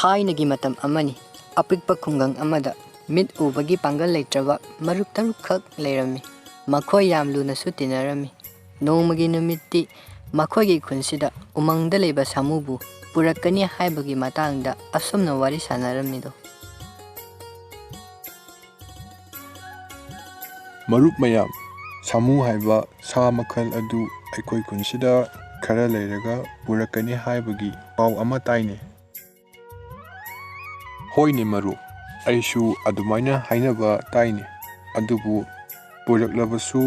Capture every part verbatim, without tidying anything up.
ꯊꯥꯏꯅꯒꯤ ꯃꯇꯝ ꯑꯃꯅꯤ꯫ ꯑꯄꯤꯛꯄ ꯈꯨꯡꯒꯪ ꯑꯃꯗ ꯃꯤꯠ ꯎꯕꯒꯤ ꯄꯥꯡꯒꯜ ꯂꯩꯇ꯭ꯔꯕ ꯃꯔꯨꯞ ꯇꯔꯨꯛꯈꯛ ꯂꯩꯔꯝꯃꯤ꯫ ꯃꯈꯣꯏ ꯌꯥꯝ ꯂꯨꯅꯁꯨ ꯇꯤꯟꯅꯔꯝꯃꯤ꯫ ꯅꯣꯡꯃꯒꯤ ꯅꯨꯃꯤꯠꯇꯤ ꯃꯈꯣꯏꯒꯤ ꯈꯨꯟꯁꯤꯗ ꯎꯃꯪꯗ ꯂꯩꯕ ꯁꯥꯃꯨꯕꯨ ꯄꯨꯔꯛꯀꯅꯤ ꯍꯥꯏꯕꯒꯤ ꯃꯇꯥꯡꯗ ꯑꯁꯨꯝꯅ ꯋꯥꯔꯤ ꯁꯥꯟꯅꯔꯝꯃꯤꯗꯣ꯫ "ꯃꯔꯨꯞ ꯃꯌꯥꯝ, ꯁꯥꯃꯨ ꯍꯥꯏꯕ ꯁꯥ ꯃꯈꯜ ꯑꯗꯨ ꯑꯩꯈꯣꯏ ꯈꯨꯟꯁꯤꯗ ꯈꯔ ꯂꯩꯔꯒ ꯄꯨꯔꯛꯀꯅꯤ ꯍꯥꯏꯕꯒꯤ ꯄꯥꯎ ꯑꯃ ꯇꯥꯏꯅꯦ꯫" "ꯍꯣꯏꯅꯦ ꯃꯔꯨꯞ, ꯑꯩꯁꯨ ꯑꯗꯨꯃꯥꯏꯅ ꯍꯥꯏꯅꯕ ꯇꯥꯏꯅꯦ꯫ ꯑꯗꯨꯕꯨ ꯄꯨꯔꯛꯂꯕꯁꯨ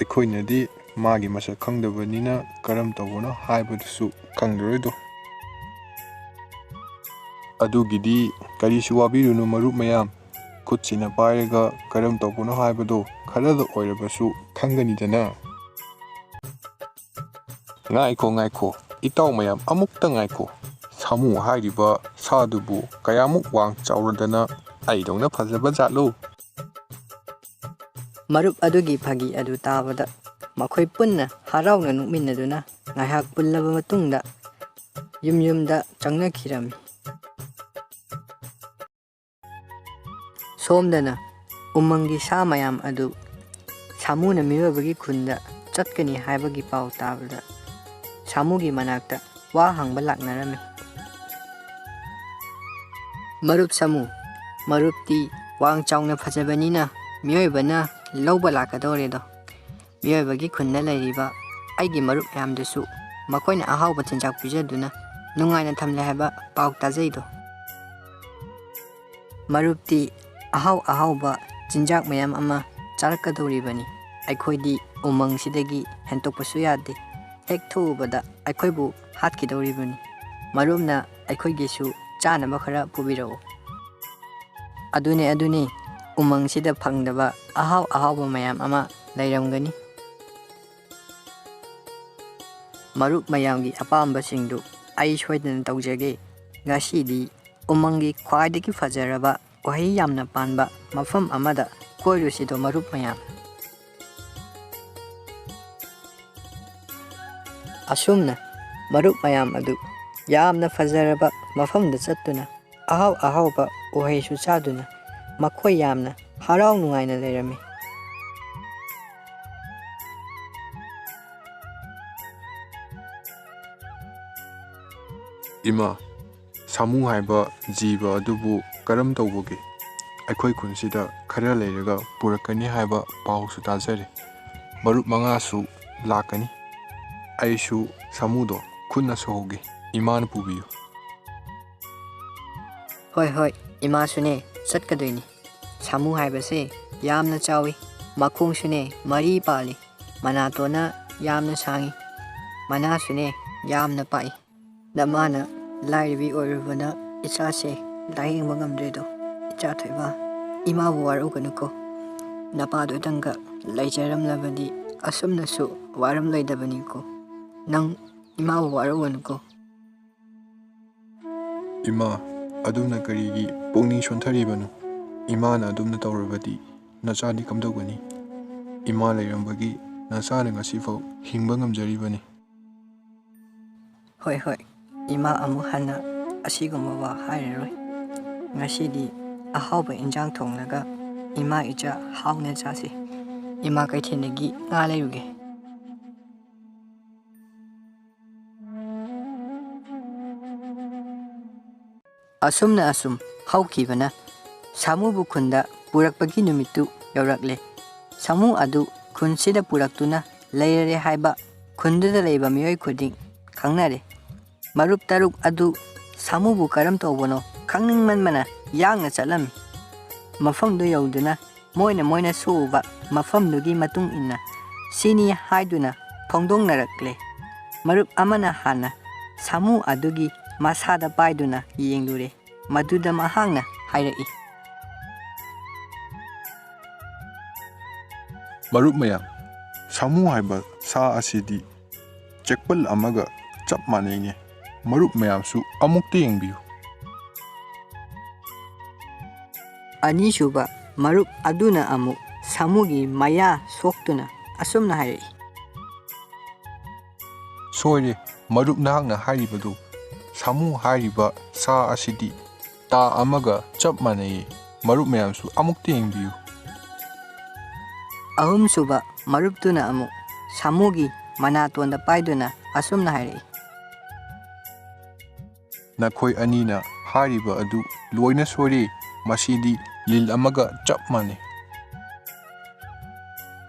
ꯑꯩꯈꯣꯏꯅꯗꯤ ꯃꯥꯒꯤ ꯃꯁꯛ ꯈꯪꯗꯕꯅꯤꯅ ꯀꯔꯝ ꯇꯧꯕꯅꯣ ꯍꯥꯏꯕꯗꯨꯁꯨ ꯈꯪꯂꯔꯣꯏꯗꯣ꯫" "ꯑꯗꯨꯒꯤꯗꯤ ꯀꯔꯤꯁꯨ ꯋꯥꯕꯤꯔꯨꯅꯨ ꯃꯔꯨꯞ ꯃꯌꯥꯝ, ꯈꯨꯠꯁꯤꯅ ꯄꯥꯏꯔꯒ ꯀꯔꯝ ꯇꯧꯕꯅꯣ ꯍꯥꯏꯕꯗꯣ ꯈꯔꯗ ꯑꯣꯏꯔꯕꯁꯨ ꯈꯪꯒꯅꯤꯗꯅ꯫" "ꯉꯥꯏꯈꯣ, ꯉꯥꯏꯈꯣ, ꯏꯇꯥꯎ ꯃꯌꯥꯝ, ꯑꯃꯨꯛꯇ ꯉꯥꯏꯈꯣ꯫ ꯁꯥꯃꯨ ꯍꯥꯏꯔꯤꯕ ꯁꯥꯗꯨꯕꯨ ꯀꯌꯥꯃꯨꯛ ꯋꯥꯡ ꯆꯥꯎꯔꯗꯅ ꯑꯩꯗꯧꯅ ꯐꯖꯕ ꯖꯥꯠꯂꯣ?" ꯃꯔꯨꯞ ꯑꯗꯨꯒꯤ ꯐꯥꯒꯤ ꯑꯗꯨ ꯇꯥꯕꯗ ꯃꯈꯣꯏ ꯄꯨꯟꯅ ꯍꯔꯥꯎꯅ ꯅꯣꯛꯃꯤꯟꯅꯗꯨꯅ ꯉꯥꯏꯍꯥꯛ ꯄꯨꯜꯂꯕ ꯃꯇꯨꯡꯗ ꯌꯨꯝ ꯌꯨꯝꯗ ꯆꯪꯅꯈꯤꯔꯝꯃꯤ꯫ ꯁꯣꯝꯗꯅ ꯎꯃꯪꯒꯤ ꯁꯥ ꯃꯌꯥꯝ ꯑꯗꯨ ꯁꯥꯃꯨꯅ ꯃꯤꯑꯣꯏꯕꯒꯤ ꯈꯨꯟꯗ ꯆꯠꯀꯅꯤ ꯍꯥꯏꯕꯒꯤ ꯄꯥꯎ ꯇꯥꯕꯗ ꯁꯥꯃꯨꯒꯤ ꯃꯅꯥꯛꯇ ꯋꯥ ꯍꯪꯕ ꯂꯥꯛꯅꯔꯝꯃꯤ꯫ "ꯃꯔꯨꯞ ꯁꯥꯃꯨ, ꯃꯔꯨꯞꯇꯤ ꯋꯥꯡ ꯆꯥꯎꯅ ꯐꯖꯕꯅꯤꯅ ꯃꯤꯑꯣꯏꯕꯅ ꯂꯧꯕ ꯂꯥꯛꯀꯗꯧꯔꯦꯗꯣ꯫ ꯃꯤꯑꯣꯏꯕꯒꯤ ꯈꯨꯟꯗ ꯂꯩꯔꯤꯕ ꯑꯩꯒꯤ ꯃꯔꯨꯞ ꯃꯌꯥꯝꯗꯨꯁꯨ ꯃꯈꯣꯏꯅ ꯑꯍꯥꯎꯕ ꯆꯤꯟꯖꯥꯛ ꯄꯤꯖꯗꯨꯅ ꯅꯨꯡꯉꯥꯏꯅ ꯊꯝꯂꯦ ꯍꯥꯏꯕ ꯄꯥꯎ ꯇꯥꯖꯩꯗꯣ꯫ ꯃꯔꯨꯞꯇꯤ ꯑꯍꯥꯎ ꯑꯍꯥꯎꯕ ꯆꯤꯟꯖꯥꯛ ꯃꯌꯥꯝ ꯑꯃ ꯆꯥꯔꯛꯀꯗꯧꯔꯤꯕꯅꯤ꯫ ꯑꯩꯈꯣꯏꯗꯤ ꯎꯃꯪꯁꯤꯗꯒꯤ ꯍꯦꯟꯇꯣꯛꯄꯁꯨ ꯌꯥꯗꯦ꯫ ꯍꯦꯛ ꯊꯣꯛꯎꯕꯗ ꯑꯩꯈꯣꯏꯕꯨ ꯍꯥꯠꯈꯤꯗꯧꯔꯤꯕꯅꯤ꯫ ꯃꯔꯨꯞꯅ ꯑꯩꯈꯣꯏꯒꯤꯁꯨ ꯆꯥꯅꯕ ꯈꯔ ꯄꯨꯕꯤꯔꯛꯎ꯫" "ꯑꯗꯨꯅꯦ, ꯑꯗꯨꯅꯦ, ꯎꯃꯪꯁꯤꯗ ꯐꯪꯗꯕ ꯑꯍꯥꯎ ꯑꯍꯥꯎꯕ ꯃꯌꯥꯝ ꯑꯃ ꯂꯩꯔꯝꯒꯅꯤ꯫" "ꯃꯔꯨꯞ ꯃꯌꯥꯝꯒꯤ ꯑꯄꯥꯝꯕꯁꯤꯡꯗꯨ ꯑꯩ ꯁꯣꯏꯗꯅ ꯇꯧꯖꯒꯦ꯫ ꯉꯁꯤꯗꯤ ꯎꯃꯪꯒꯤ ꯈ꯭ꯋꯥꯏꯗꯒꯤ ꯐꯖꯔꯕ ꯎꯍꯩ ꯌꯥꯝꯅ ꯄꯥꯟꯕ ꯃꯐꯝ ꯑꯃꯗ ꯀꯣꯏꯔꯨꯁꯤꯗꯣ ꯃꯔꯨꯞ ꯃꯌꯥꯝ꯫" ꯑꯁꯨꯝꯅ ꯃꯔꯨꯞ ꯃꯌꯥꯝ ꯑꯗꯨ ꯌꯥꯝꯅ ꯐꯖꯔꯕ ꯃꯐꯝꯗ ꯆꯠꯇꯨꯅ ꯑꯍꯥꯎ ꯑꯍꯥꯎꯕ ꯎꯍꯩꯁꯨ ꯆꯥꯗꯨꯅ ꯃꯈꯣꯏ ꯌꯥꯝꯅ ꯍꯔꯥꯎ ꯅꯨꯡꯉꯥꯏꯅ ꯂꯩꯔꯝꯃꯤ꯫ ꯏꯃꯥ, ꯁꯥꯃꯨ ꯍꯥꯏꯕ ꯖꯤꯕ ꯑꯗꯨꯕꯨ ꯀꯔꯝ ꯇꯧꯕꯒꯦ? ꯑꯩꯈꯣꯏ ꯈꯨꯟꯁꯤꯗ ꯈꯔ ꯂꯩꯔꯒ ꯄꯨꯔꯛꯀꯅꯤ ꯍꯥꯏꯕ ꯄꯥꯎꯁꯨ ꯇꯥꯖꯔꯦ꯫ ꯃꯔꯨꯞ ꯃꯉꯥꯁꯨ ꯂꯥꯛꯀꯅꯤ꯫ ꯑꯩꯁꯨ ꯁꯥꯃꯨꯗꯣ ꯈꯨꯠꯅ ꯁꯨꯍꯧꯒꯦ꯫ ꯏꯃꯥꯅ ꯄꯨꯕꯤꯌꯨ꯫ ꯍꯣꯏ, ꯍꯣꯏ, ꯏꯃꯥꯁꯨꯅꯦ ꯆꯠꯀꯗꯣꯏꯅꯤ꯫ ꯁꯥꯃꯨ ꯍꯥꯏꯕꯁꯦ ꯌꯥꯝꯅ ꯆꯥꯎꯏ, ꯃꯈꯣꯡꯁꯨꯅꯦ ꯃꯔꯤ ꯄꯥꯜꯂꯤ, ꯃꯅꯥꯇꯣꯟꯅ ꯌꯥꯝꯅ ꯁꯥꯡꯏ, ꯃꯅꯥꯁꯨꯅꯦ ꯌꯥꯝꯅ ꯄꯥꯛꯏ꯫ ꯅꯃꯥꯅ ꯂꯥꯏꯔꯕꯤ ꯑꯣꯏꯔꯨꯕꯅ ꯏꯆꯥꯁꯦ ꯂꯥꯌꯦꯡꯕ ꯉꯝꯗ꯭ꯔꯦꯗꯣ꯫ ꯏꯆꯥ ꯊꯣꯏꯕ, ꯏꯃꯥꯕꯨ ꯋꯥꯔꯧꯒꯅꯨꯀꯣ꯫ ꯅꯄꯥꯗꯨꯗꯪꯒ ꯂꯩꯖꯔꯝꯂꯕꯗꯤ ꯑꯁꯨꯝꯅꯁꯨ ꯋꯥꯔꯝꯂꯣꯏꯗꯕꯅꯤꯀꯣ꯫ ꯅꯪ ꯏꯃꯥꯕꯨ ꯋꯥꯔꯧꯒꯅꯨꯀꯣ꯫ ꯏꯃꯥ, ꯑꯗꯨꯝꯅ ꯀꯔꯤꯒꯤ ꯄꯨꯛꯅꯤꯡ ꯁꯣꯟꯊꯔꯤꯕꯅꯣ? ꯏꯃꯥꯅ ꯑꯗꯨꯝꯅ ꯇꯧꯔꯕꯗꯤ ꯅꯆꯥꯗꯤ ꯀꯝꯗꯧꯒꯅꯤ? ꯏꯃꯥ ꯂꯩꯔꯝꯕꯒꯤ ꯅꯆꯥꯅ ꯉꯁꯤꯐꯥꯎ ꯍꯤꯡꯕ ꯉꯝꯖꯔꯤꯕꯅꯤ꯫ ꯍꯣꯏ, ꯍꯣꯏ, ꯏꯃꯥ ꯑꯃꯨꯛ ꯍꯟꯅ ꯑꯁꯤꯒꯨꯝꯕ ꯋꯥ ꯍꯥꯏꯔꯔꯣꯏ꯫ ꯉꯁꯤꯗꯤ ꯑꯍꯥꯎꯕ ꯏꯟꯖꯥꯡ ꯊꯣꯡꯂꯒ ꯏꯃꯥ ꯏꯆꯥ ꯍꯥꯎꯅ ꯆꯥꯁꯤ꯫ ꯏꯃꯥ ꯀꯩꯊꯦꯜꯗꯒꯤ ꯉꯥ ꯂꯩꯔꯨꯒꯦ꯫ ꯑꯁꯨꯝꯅ ꯑꯁꯨꯝ ꯍꯧꯈꯤꯕꯅ ꯁꯥꯃꯨꯕꯨ ꯈꯨꯟꯗ ꯄꯨꯔꯛꯄꯒꯤ ꯅꯨꯃꯤꯠꯇꯨ ꯌꯧꯔꯛꯂꯦ꯫ ꯁꯥꯃꯨ ꯑꯗꯨ ꯈꯨꯟꯁꯤꯗ ꯄꯨꯔꯛꯇꯨꯅ ꯂꯩꯔꯔꯦ ꯍꯥꯏꯕ ꯈꯨꯟꯗꯨꯗ ꯂꯩꯕ ꯃꯤꯑꯣꯏ ꯈꯨꯗꯤꯡ ꯈꯪꯅꯔꯦ꯫ ꯃꯔꯨꯞ ꯇꯔꯨꯛ ꯑꯗꯨ ꯁꯥꯃꯨꯕꯨ ꯀꯔꯝ ꯇꯧꯕꯅꯣ ꯈꯪꯅꯤꯡꯃꯟꯕꯅ ꯌꯥꯡꯅ ꯆꯠꯂꯝꯃꯤ꯫ ꯃꯐꯝꯗꯨ ꯌꯧꯗꯨꯅ ꯃꯣꯏꯅ ꯃꯣꯏꯅ ꯁꯣꯛꯎꯕ ꯃꯐꯝꯗꯨꯒꯤ ꯃꯇꯨꯡ ꯏꯟꯅ ꯁꯤꯅꯤ ꯍꯥꯏꯗꯨꯅ ꯐꯣꯡꯗꯣꯛꯅꯔꯛꯂꯦ꯫ ꯃꯔꯨꯞ ꯑꯃꯅ ꯍꯥꯟꯅ ꯁꯥꯃꯨ ꯑꯗꯨꯒꯤ ꯃꯁꯥꯗ ꯄꯥꯏꯗꯨꯅ ꯌꯦꯡꯂꯨꯔꯦ꯫ ꯃꯗꯨꯗ ꯃꯍꯥꯛꯅ ꯍꯥꯏꯔꯛꯏ꯫ ꯃꯔꯨꯞ ꯃꯌꯥꯝ, ꯁꯥꯃꯨ ꯍꯥꯏꯕ ꯁꯥ ꯑꯁꯤꯗꯤ ꯆꯦꯛꯄꯜ ꯑꯃꯒ ꯆꯞ ꯃꯥꯟꯅꯩꯅꯦ꯫ ꯃꯔꯨꯞ ꯃꯌꯥꯝꯁꯨ ꯑꯃꯨꯛꯇ ꯌꯦꯡꯕꯤꯌꯨ꯫ ꯑꯅꯤꯁꯨꯕ ꯃꯔꯨꯞ ꯑꯗꯨꯅ ꯑꯃꯨꯛ ꯁꯥꯃꯨꯒꯤ ꯃꯌꯥ ꯁꯣꯛꯇꯨꯅ ꯑꯁꯨꯝꯅ ꯍꯥꯏꯔꯛꯏ꯫ ꯁꯣꯏꯔꯦ, ꯃꯔꯨꯞ ꯅꯍꯥꯛꯅ ꯍꯥꯏꯔꯤꯕꯗꯨ꯫ ꯁꯥꯃꯨ ꯍꯥꯏꯔꯤꯕ ꯁꯥ ꯑꯁꯤꯗꯤ ꯇꯥ ꯑꯃꯒ ꯆꯞ ꯃꯥꯟꯅꯩꯌꯦ꯫ ꯃꯔꯨꯞ ꯃꯌꯥꯝꯁꯨ ꯑꯃꯨꯛꯇ ꯌꯦꯡꯕꯤꯌꯨ꯫ ꯑꯍꯨꯝꯁꯨꯕ ꯃꯔꯨꯞꯇꯨꯅ ꯑꯃꯨꯛ ꯁꯥꯃꯨꯒꯤ ꯃꯅꯥꯇꯣꯟꯗ ꯄꯥꯏꯗꯨꯅ ꯑꯁꯨꯝꯅ ꯍꯥꯏꯔꯛꯏ꯫ ꯅꯈꯣꯏ ꯑꯅꯤꯅ ꯍꯥꯏꯔꯤꯕ ꯑꯗꯨ ꯂꯣꯏꯅ ꯁꯣꯏꯔꯦ꯫ ꯃꯁꯤꯗꯤ ꯂꯤꯟ ꯑꯃꯒ ꯆꯞ ꯃꯥꯟꯅꯩ꯫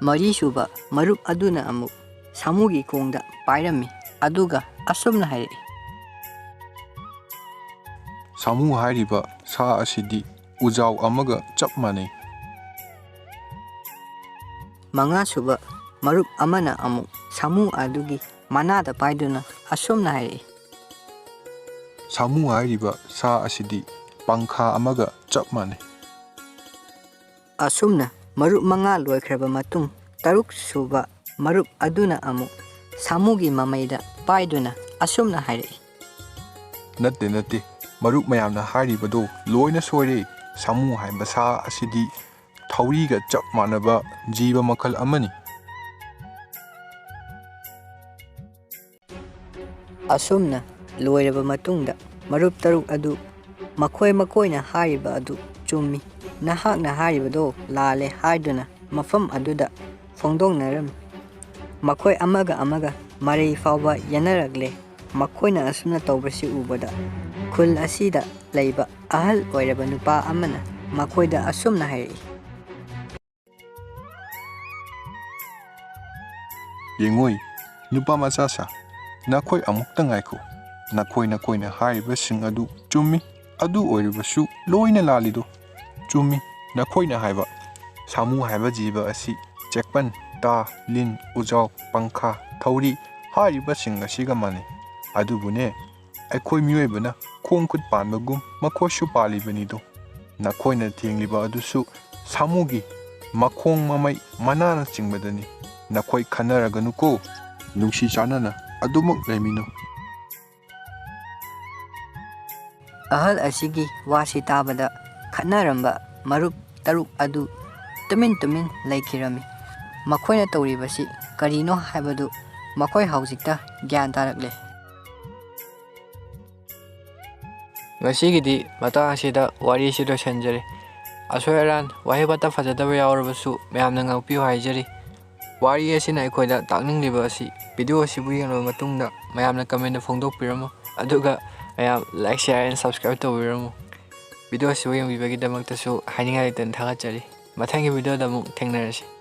ꯃꯔꯤꯁꯨꯕ ꯃꯔꯨꯞ ꯑꯗꯨꯅ ꯑꯃꯨꯛ ꯁꯥꯃꯨꯒꯤ ꯈꯣꯡꯗ ꯄꯥꯏꯔꯝꯃꯤ, ꯑꯗꯨꯒ ꯑꯁꯨꯝꯅ ꯍꯥꯏꯔꯛꯏ꯫ ꯁꯥꯃꯨ ꯍꯥꯏꯔꯤꯕ ꯁꯥ ꯑꯁꯤꯗꯤ ꯎꯖꯥꯎ ꯑꯃꯒ ꯆꯞ ꯃꯥꯟꯅꯩ꯫ ꯃꯉꯥꯁꯨꯕ ꯃꯔꯨꯞ ꯑꯃꯅ ꯑꯃꯨꯛ ꯁꯥꯃꯨ ꯑꯗꯨꯒꯤ ꯃꯅꯥꯗ ꯄꯥꯏꯗꯨꯅ ꯑꯁꯨꯝꯅ ꯍꯥꯏꯔꯛꯏ꯫ ꯁꯥꯃꯨ ꯍꯥꯏꯔꯤꯕ ꯁꯥ ꯑꯁꯤꯗꯤ ꯄꯪꯈꯥ ꯑꯃꯒ ꯆꯞ ꯃꯥꯟꯅꯩ꯫ ꯑꯁꯨꯝꯅ ꯃꯔꯨꯞ ꯃꯉꯥ ꯂꯣꯏꯈ꯭ꯔꯕ ꯃꯇꯨꯡ, ꯇꯔꯨꯛ ꯁꯨꯕ ꯃꯔꯨꯞ ꯑꯗꯨꯅ ꯑꯃꯨꯛ ꯁꯥꯃꯨꯒꯤ ꯃꯃꯩꯗ ꯄꯥꯏꯗꯨꯅ ꯑꯁꯨꯝꯅ ꯍꯥꯏꯔꯛꯏ꯫ ꯅꯠꯇꯦ, ꯅꯠꯇꯦ, ꯃꯔꯨꯞ ꯃꯌꯥꯝꯅ ꯍꯥꯏꯔꯤꯕꯗꯣ ꯂꯣꯏꯅ ꯁꯣꯏꯔꯦ꯫ ꯁꯥꯃꯨ ꯍꯥꯏꯕ ꯁꯥ ꯑꯁꯤꯗꯤ ꯊꯧꯔꯤꯒ ꯆꯞ ꯃꯥꯟꯅꯕ ꯖꯤꯕ ꯃꯈꯜ ꯑꯃꯅꯤ꯫ ꯑꯁꯨꯝꯅ ꯂꯣꯏꯔꯕ ꯃꯇꯨꯡꯗ, ꯃꯔꯨꯞ ꯇꯔꯨꯛ ꯑꯗꯨ ꯃꯈꯣꯏ ꯃꯈꯣꯏꯅ ꯍꯥꯏꯔꯤꯕ ꯑꯗꯨ ꯆꯨꯝꯃꯤ, ꯅꯍꯥꯛꯅ ꯍꯥꯏꯔꯤꯕꯗꯣ ꯂꯥꯜꯂꯦ ꯍꯥꯏꯗꯨꯅ ꯃꯐꯝ ꯑꯗꯨꯗ ꯐꯣꯡꯗꯣꯛꯅꯔꯝꯃꯤ꯫ ꯃꯈꯣꯏ ꯑꯃꯒ ꯑꯃꯒ ꯃꯔꯩ ꯐꯥꯎꯕ ꯌꯦꯟꯅꯔꯛꯂꯦ꯫ ꯃꯈꯣꯏꯅ ꯑꯁꯨꯝꯅ ꯇꯧꯕꯁꯤ ꯎꯕꯗ, ꯈꯨꯜ ꯑꯁꯤꯗ ꯂꯩꯕ ꯑꯍꯜ ꯑꯣꯏꯔꯕ ꯅꯨꯄꯥ ꯑꯃꯅ ꯃꯈꯣꯏꯗ ꯑꯁꯨꯝꯅ ꯍꯥꯏꯔꯛꯏ꯫ ꯌꯦꯡꯉꯣꯏ, ꯅꯨꯄꯥ ꯃꯆꯥꯁꯥ, ꯅꯈꯣꯏ ꯑꯃꯨꯛꯇ ꯉꯥꯏꯈꯣ꯫ ꯅꯈꯣꯏ ꯅꯈꯣꯏꯅ ꯍꯥꯏꯔꯤꯕꯁꯤꯡ ꯑꯗꯨ ꯆꯨꯝꯃꯤ꯫ ꯑꯗꯨ ꯑꯣꯏꯔꯕꯁꯨ ꯂꯣꯏꯅ ꯂꯥꯜꯂꯤꯗꯣ꯫ ꯆꯨꯝꯃꯤ, ꯅꯈꯣꯏꯅ ꯍꯥꯏꯕ ꯁꯥꯃꯨ ꯍꯥꯏꯕ ꯖꯤꯕ ꯑꯁꯤ ꯆꯦꯛꯄꯟ, ꯇꯥ, ꯂꯤꯟ, ꯎꯖꯥꯎ, ꯄꯪꯈꯥ, ꯊꯧꯔꯤ ꯍꯥꯏꯔꯤꯕꯁꯤꯡ ꯑꯁꯤꯒ ꯃꯥꯟꯅꯩ꯫ ꯑꯗꯨꯕꯨꯅꯦ, ꯑꯩꯈꯣꯏ ꯃꯤꯑꯣꯏꯕꯅ ꯈꯣꯡ ꯈꯨꯠ ꯄꯥꯟꯕꯒꯨꯝ ꯃꯈꯣꯏꯁꯨ ꯄꯥꯜꯂꯤꯕꯅꯤꯗꯣ꯫ ꯅꯈꯣꯏꯅ ꯊꯦꯡꯂꯤꯕ ꯑꯗꯨꯁꯨ ꯁꯥꯃꯨꯒꯤ ꯃꯈꯣꯡ, ꯃꯃꯩ, ꯃꯅꯥꯅꯆꯤꯡꯕꯗꯅꯤ꯫ ꯅꯈꯣꯏ ꯈꯟꯅꯔꯒꯅꯨꯀꯣ꯫ ꯅꯨꯡꯁꯤ ꯆꯥꯟꯅꯅ ꯑꯗꯨꯃꯛ ꯂꯩꯃꯤꯟꯅꯧ꯫ ꯑꯍꯜ ꯑꯁꯤꯒꯤ ꯋꯥꯁꯤ ꯇꯥꯕꯗ ꯈꯠꯅꯔꯝꯕ ꯃꯔꯨꯞ ꯇꯔꯨꯛ ꯑꯗꯨ ꯇꯨꯃꯤꯟ ꯇꯨꯃꯤꯟ ꯂꯩꯈꯤꯔꯝꯃꯤ꯫ ꯃꯈꯣꯏꯅ ꯇꯧꯔꯤꯕꯁꯤ ꯀꯔꯤꯅꯣ ꯍꯥꯏꯕꯗꯨ ꯃꯈꯣꯏ ꯍꯧꯖꯤꯛꯇ ꯒ꯭ꯌꯥꯟ ꯇꯥꯔꯛꯂꯦ꯫ ꯉꯁꯤꯒꯤꯗꯤ ꯃꯇꯥꯡ ꯑꯁꯤꯗ ꯋꯥꯔꯤꯁꯤ ꯂꯣꯏꯁꯤꯟꯖꯔꯤ꯫ ꯑꯁꯣꯏ ꯑꯔꯥꯟ, ꯋꯥꯍꯩ ꯋꯥꯇꯥ ꯐꯖꯗꯕ ꯌꯥꯎꯔꯕꯁꯨ ꯃꯌꯥꯝꯅ ꯉꯥꯛꯄꯤꯌꯨ ꯍꯥꯏꯖꯔꯤ꯫ ꯋꯥꯔꯤ ꯑꯁꯤꯅ ꯑꯩꯈꯣꯏꯗ ꯇꯥꯛꯅꯤꯡꯂꯤꯕ ꯑꯁꯤ video ꯑꯁꯤꯕꯨ ꯌꯦꯡꯂꯕ ꯃꯇꯨꯡꯗ ꯃꯌꯥꯝꯅ comment ꯐꯣꯡꯗꯣꯛꯄꯤꯔꯝꯃꯨ꯫ ꯑꯗꯨꯒ ꯃꯌꯥꯝ like, share and subscribe ꯇꯧꯕꯤꯔꯝꯃꯨ꯫ Video ꯑꯁꯤꯕꯨ ꯌꯦꯡꯕꯤꯕꯒꯤꯗꯃꯛꯇꯁꯨ ꯍꯥꯏꯅꯤꯡꯉꯥꯏ ꯂꯩꯇꯅ ꯊꯥꯒꯠꯆꯔꯤ꯫ ꯃꯊꯪꯒꯤ video ꯗ ꯑꯃꯨꯛ ꯊꯦꯡꯅꯔꯁꯤ꯫